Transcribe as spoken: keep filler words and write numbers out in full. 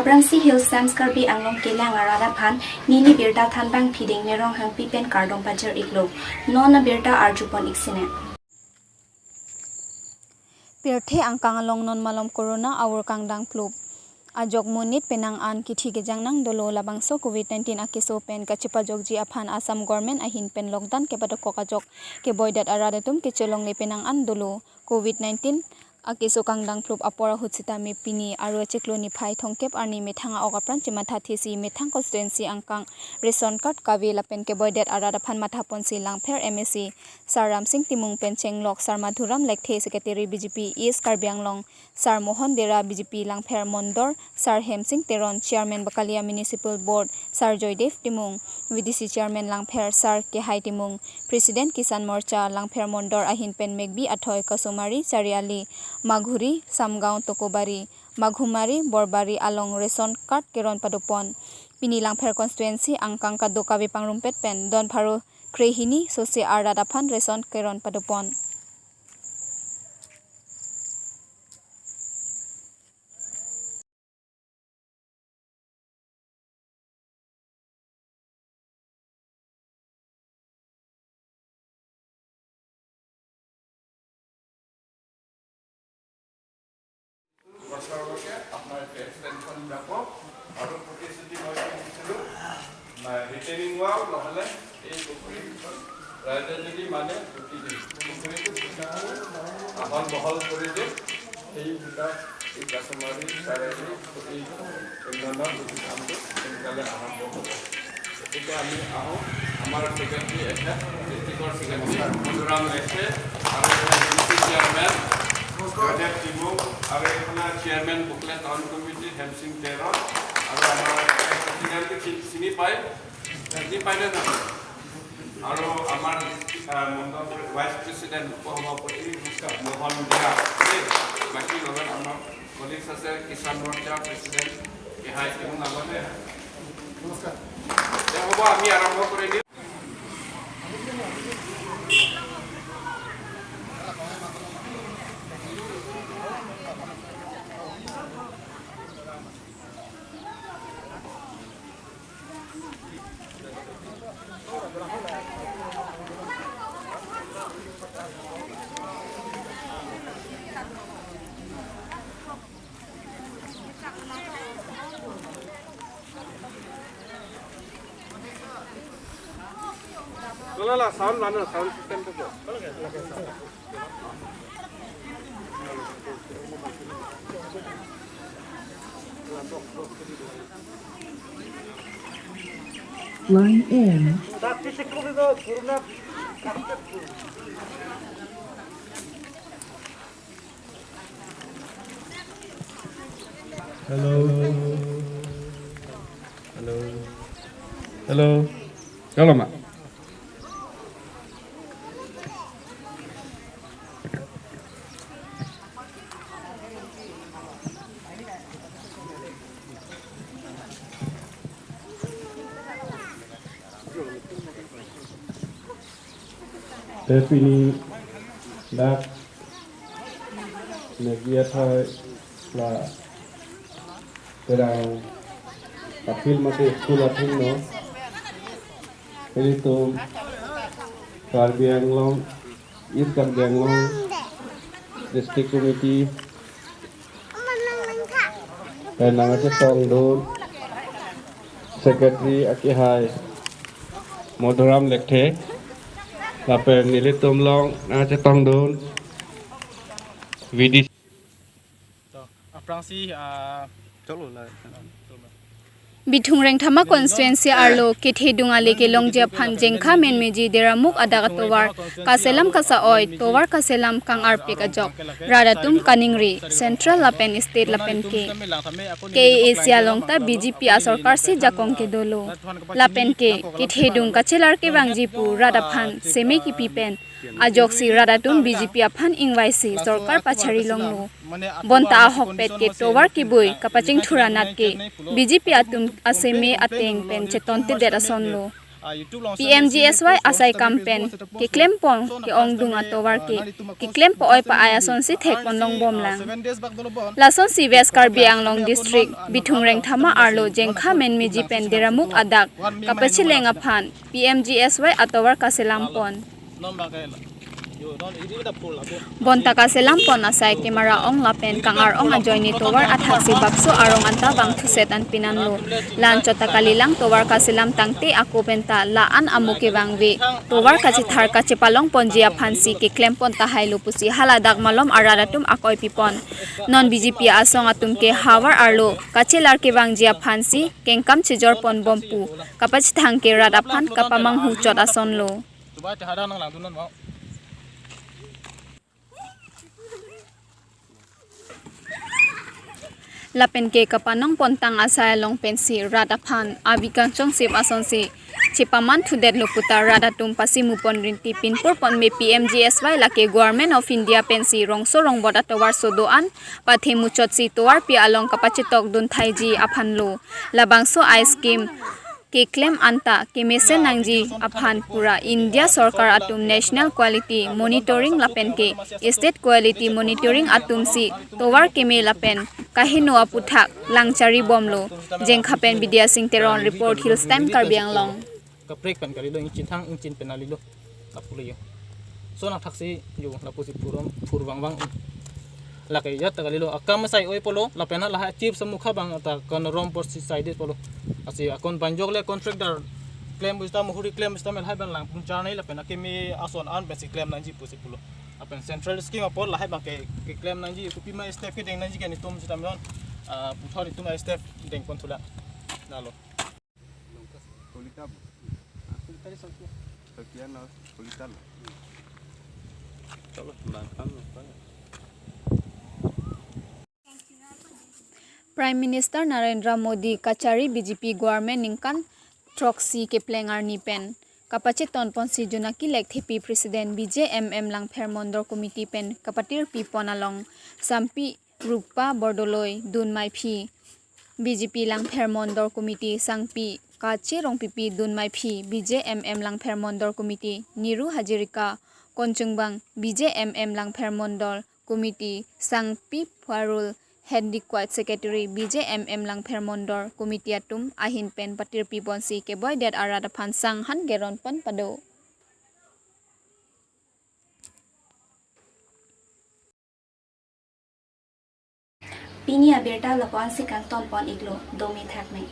Aphrangsi Hill Times Karbi Anglong kelang arat aphan neli birta thanbang Phiding Ronghangpi pen kardom pajir iklo. Non abirta arjupon iksine. Pirthe angkang along non malom corona aur kangdang plup. Ajok monit penang an kithi kejang nang dolo, labangso covid nineteen akeso pen kachepajokji aphan Assam government ahin pen lockdown kepadokok ajok keboidet arat atum kechelongle penang an dolo. Covid nineteen akeso kangdang plup apor ahut sitame pini Aru achiklo niphai thomkep arni methang a-ok apran chematha thesi methang constituency angkang ration card kave lapen keboidet arat aphan mathaponsi Langpher M A C Sar Ramsing Timung pen chenglok Sar Madhuram Lekthe, Secretary B J P East Karbi Anglong, Sar Mohan Dera, B J P Langpher Mondor, Sar Hemsing Teron, Chairman Bakalia Municipal Board, Sar Joydev Timung, V D C Chairman Langpher Sar Kehai Timung, President Kisan Morcha Langpher Mondor ahin pen Megbi Athoi, Kasumari Chariali, Maghuri, Samgaon Tokobari, Maghumari Borbari along ration card keron padopon. Pini Langpher constituency angkang kado kave pangrumpet pen don pharo krehini sose arat aphan ration keron padopon. বছৰলৈকে আপোনাৰ text pension যাব আৰু প্ৰতিশ্ৰুতি মই কি দিছিলোঁ, retaining wall নহ'লে এই পুখুৰীখন ৰাইজে যদি মানে পুতি দিয়ে, পুখুৰীটো আহল বহল কৰি দিয়ে, সেই দুটা এই কাছমাৰী চাৰিআলি এই উন্নয়নৰ কামটো সোনকালে আৰম্ভ হ'ব। গতিকে আমি আহোঁ, আমাৰ ছেক্ৰেটাৰী এখেত, ডিষ্ট্ৰিক্টৰ ছেক্ৰেটাৰী মধুৰাম লেখে আৰু চেয়াৰমেন জয়দেৱ টিমুং আৰু এইফালে চেয়াৰমেন বোকলে টাউন কমিটি হেমচিং তেৰণ আৰু আমাৰ প্ৰেচিডেণ্টটো চি-, চিনি পায়, চিনি পায়নে নাপায়? আৰু আমাৰ, আহ, মণ্ডল ভাইচ প্ৰেচিডেণ্ট উপসভাপতি মোহন বৰা, দেই। বাকী লগত আমাৰ কলিগছ আছে, কিষাণ মৰ্চা প্ৰেচিডেণ্ট কেহাই টিমুং আগতে। নমস্কাৰ। দে হ'ব, আমি আৰম্ভ কৰি দিওঁ। Lala, lala, sound mano, sound system to ko. Line in. Hello. Hello. Hello. Hello, ma. Te pini dak Megbi Athoi la terang apil mate school athengno ilitum Karbi Anglong, East Karbi Anglong District Committee pen nangchetongdun Secretary akehai Madhuram Lekthe, lapen nelitum along nangchetongdun V D C. Aphrangsi, ah, Bithung Rengthama constituency arlo kethedung ale kelongji aphan jengkha menmeji Deramuk adak atovar kaselam kasa-oi, tovar kaselam kang-arpik ajok rat atum kaningri, central lapen state lapen ke K A A C along ta B J P asorkar si jakong kedolo. Lapen ke kethedung kachelar kevangji pu rat aphan seme kipi pen ajoksi rat atum B J P aphan ingvaisi sorkar pachari longlo. Bonta ahokpet ke tovar kebui kapachingthur anat ke B J P atum aseme ateng pen chetontedet asonlo. P M G S Y asai kam pen keklempon ke-ongdung atovar ke keklempo-oi pa-ai asonsi thekpon longbomlang. Lasonsi West Karbi Anglong District Bithung Rengthama arlo Jengkha Menmeji pen Deramuk adak kapachileng aphan P M G S Y atovar kaselampon. Bonta kaselampon asai kemara ong lapen kangar ong ajoine tovar athaksi bakso arong anta vangthuset an pinanlo. La-anchot ta kalilang, tovar kaselam tangte ako penta la-an amo kevangve. Tovar kachethar kachepalongponji aphansi keklempon tahailo pusi haladak malom arat atum akoi pipon. Non B J P asong atum ke havar arlo kachelar kevangji aphansi kengkam chejorponbom pu kapachethang ke rat aphan kapamanghu chot asonlo. Chubai te hada nang langdun non mau. Lapen ke kapanong pontang asai along pensi rat aphan avi kangchongsip asonsi chepamanthudetlo puta rat atum pasimupon rinti pinpurponme. P M G S Y lake Government of India pensi rongso rongbot atovar so do-an pathe muchotsi tovarpi along kapachetokdun thaiji aphanlo. Labangso a-scheme keklem anta kemesen nangji aphan pura India sorkar atum National Quality Monitoring lapen ke State Quality Monitoring atumsi tovar keme lapen kaheno aputhak langcharibomlo. Jengkha pen Bidya Sing Teron report, Hills Time Karbi Anglong. Kaprek pen kalilo, ingchin thang ingchin pen alilo. Lapu le yo. So nangthaksi yo, lapusi phurom, phur vangvang. Lake ya ta kalilo, akam sai oi pulo, lapen lahai chief samukha bang ta kon rom por si sai de pulo. Asi akon banjok le contractor klem busta, muhuri klem busta, lahai bang langpung charnai lapen akeme ason an pensi klem nangji pusi pulo. Lapen central scheme apor lahai bang ke, keklem nangji, kopima step kedeng nangji ke netum sita non. Ah, puthot netum step dengpon thula. Nalo. Kolita bu. Kolita di Sakia. Sakia na Kolita na. Chalo, bang kam apa? Prime Minister Narendra Modi kachari B J P government ningkan throksi kepleng arni pen kapachetonponsi Jonaki Lekthepi, President B J M M Langpher Mondol Committee pen kapatirpipon along Sampi Rukpa Bordoloi dunmaiphi, B J P Langpher Mondol Committee Sangpi Kache Rongpipi dunmaiphi, B J M M Langpher Mondol Committee Niru Hazarika Konchungbang, B J M M Langpher Mondol Committee Sangpi Pharul Hendikwat, Secretary B J M M Langpher Mondol Committee atum ahin pen patirpiponsi keboidet arat aphan sanghan keronpon pado. Pini abirta lapu-ansi kangtonpon iklo, dome thakme.